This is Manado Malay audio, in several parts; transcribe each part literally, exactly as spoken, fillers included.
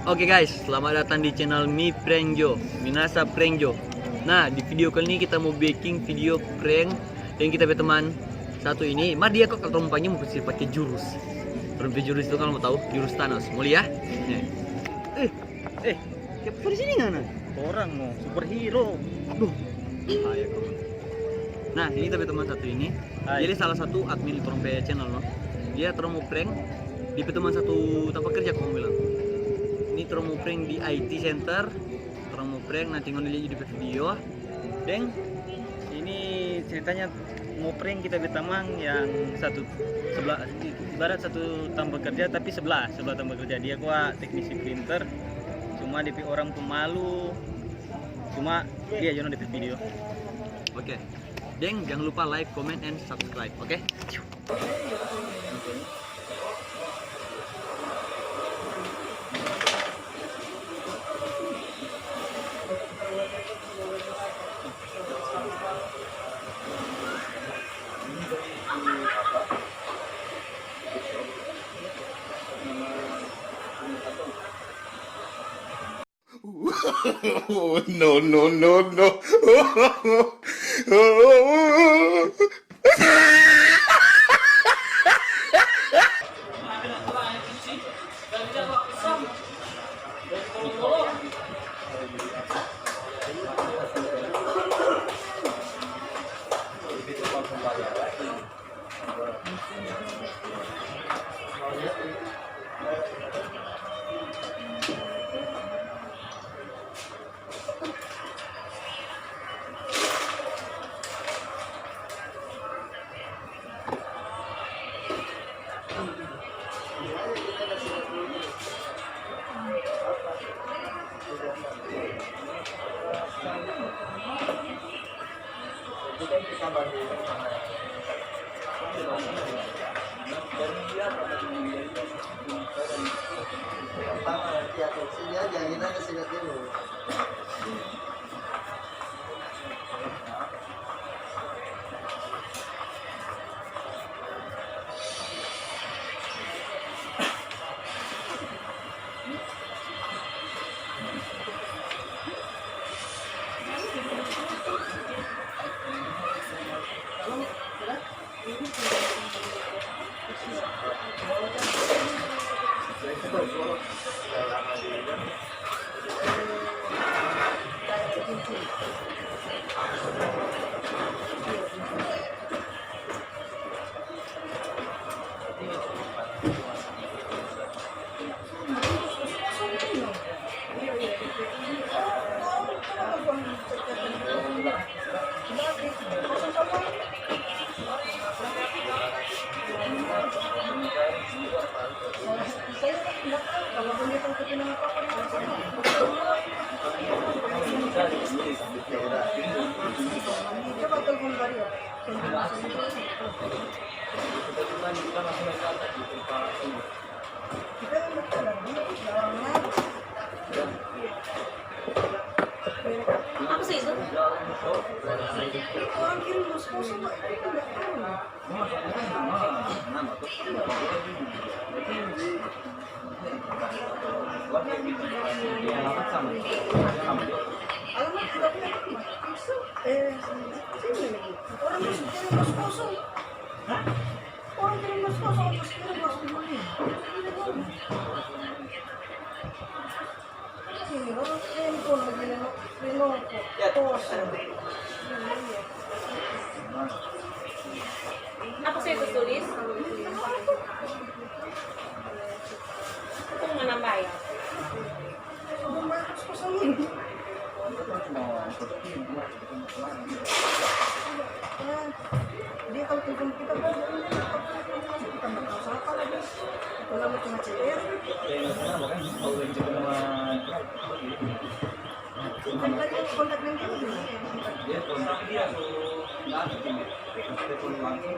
Oke guys, selamat datang di channel Mi Prank Jo, Minasa Prank Jo. Nah, di video kali ini kita mau bikin video prank yang kita pe teman satu ini. Mar dia kok kalau rumpanya mau kasih pakai jurus. Rumpi jurus itu kalau mau tahu, jurus Thanos. Mau lihat? Nih. Eh, eh, siapa di sini ngana? Orang no, superhero. Aduh, bahaya kau. Nah, ini tapi teman satu ini. Hai. Jadi salah satu admin di torang pe channel no. Dia torang mau prank di pe teman satu tempat kerja kong bilang. Ini torang mau prank di I T center. Torang mau prank, nanti ngoni lihat di video. Deng, ini ceritanya mau prank kita pe tamang yang satu sebelah, ibarat satu tampa kerja tapi sebelah, sebelah tampa kerja. Dia kwa teknisi printer, cuma depe orang pemalu, cuma dia jono depe video. Oke. Deng, jangan lupa like, comment, and subscribe, oke? No, no, no, no. Apa sih itu? Orang kirim bos kosong, Pak. Itu nggak tahu. Alamat tidak punya rumah. Eh, sini lagi. Orang masuk kirim bos kosong. Hah? Orang kirim bos kosong, bos kirim bos kosong. Ini orang handphone lagi nengok, nengok. Kosong. Apa sih itu tulis? Kok nggak nambah ya? Rumah kosong ini. Dia kalau telepon kita, kita nggak tahu siapa lagi. Kalau cuma C R. Kan tadi kontak yang dia. Dia kontak dia. Telepon langsung.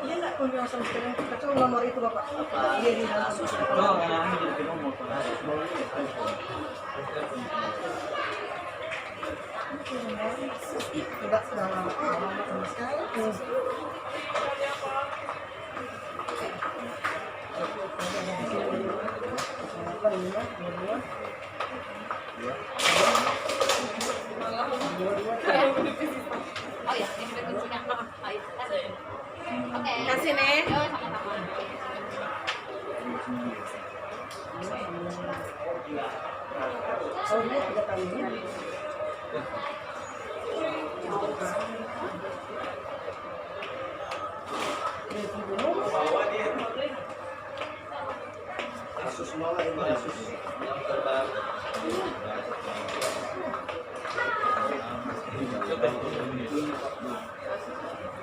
Dia nggak kunjung sama sekali. Kita cuma nomor itu, Bapak. Iya, di dalam. Tidak, sudah lama, lama sama sekali. Oh ya, ini kuncinya. Oh, iya. Oke. Kasih, Nek. Yo, sama-sama.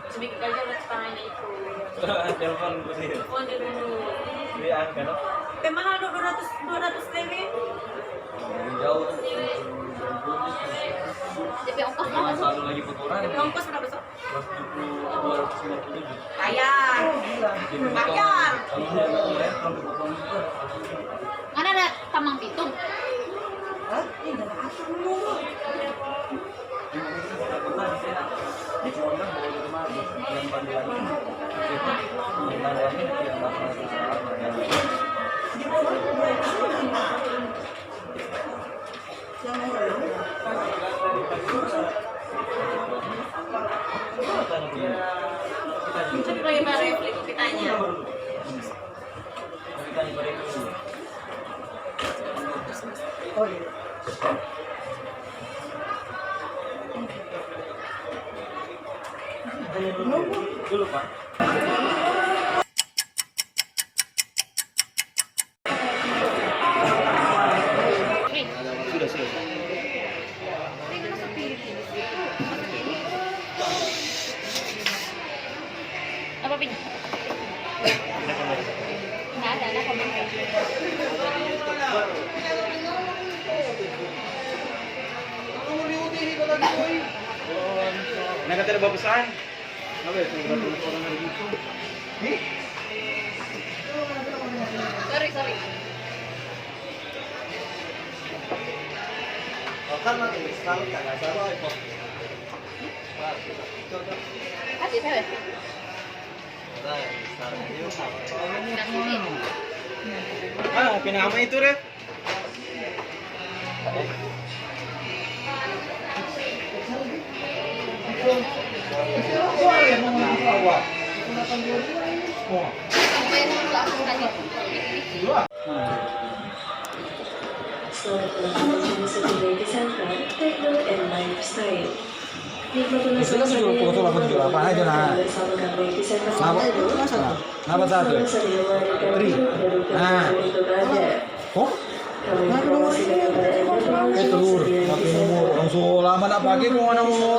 Sedikit aja ada tangannya itu. Telepon dulu. Telepon dulu. Dia angkat, no? Pe mahal, no, dua ratus, dua ratus lebe. Jauh. Tapi ongkos berapa, so? Tapi ongkos berapa, so? Bayar. Bayar. Ngana ada tamang pitung? Hah? Ih, ngana ada tamang. Dulu, Pak. Sudah, sudah. Apa, Pin? Nggak ada, ada komen. Nah, kata ada bagusan. Apa ya, kalau orang hari itu? Nih? Sorry, sorry. Oh, kan nanti selalu tak nggak salah, kok. Kasih, Bebe. Ah, pina ama itu, Ref? Selamat datang di Beauty Center, Techno and Lifestyle. Itu kan tujuh puluh tuh, delapan tujuh delapan aja, nah. Kenapa? Nah, kenapa satu? Tri. Nah. Oh? Kenapa nomor? Eh, telur. Tapi nomor. Orang so lama nak pakai, mau mana mau?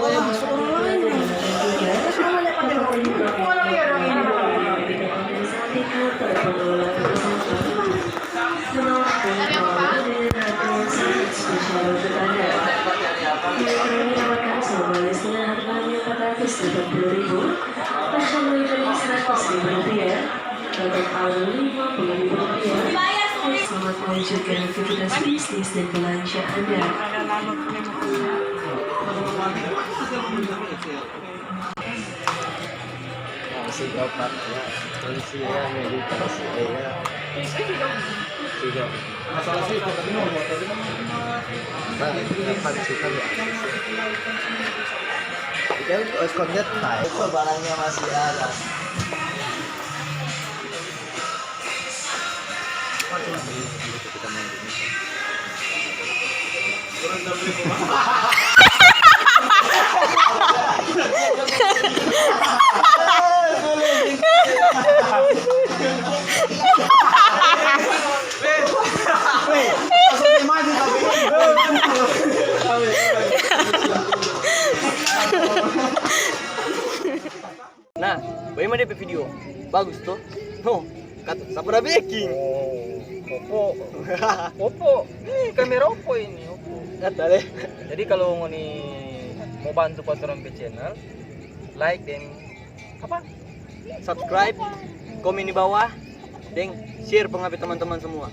Spesial untuk Anda. Kue keranjang makan sambal manisnya harganya empat ratus delapan puluh ribu, passion maid seratus ribu rupiah, total alu lima puluh ribu rupiah. Selamat melanjutkan aktivitas bisnis dan belanja Anda. Masih dapat ya, kondisi ya, meditasi ya. Tidak. Masalah sih, tapi mau motor ini. Nah, dapat sih kan ya. Kita harus kontak, nah, itu barangnya masih ada. Nah, bagaimana depe video? Bagus to? No, kata sapa da beking? Oh, Oppo. Oppo. Eh, kamera Oppo ini, Oppo. Kata deh. Jadi kalau ngoni mau bantu pa torang pe channel, like deng apa? Subscribe, komen di bawah, deng share pa ngoni pe teman-teman semua.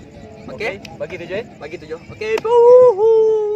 Oke? Bagitu jo. Bagitu jo. Oke, puhu.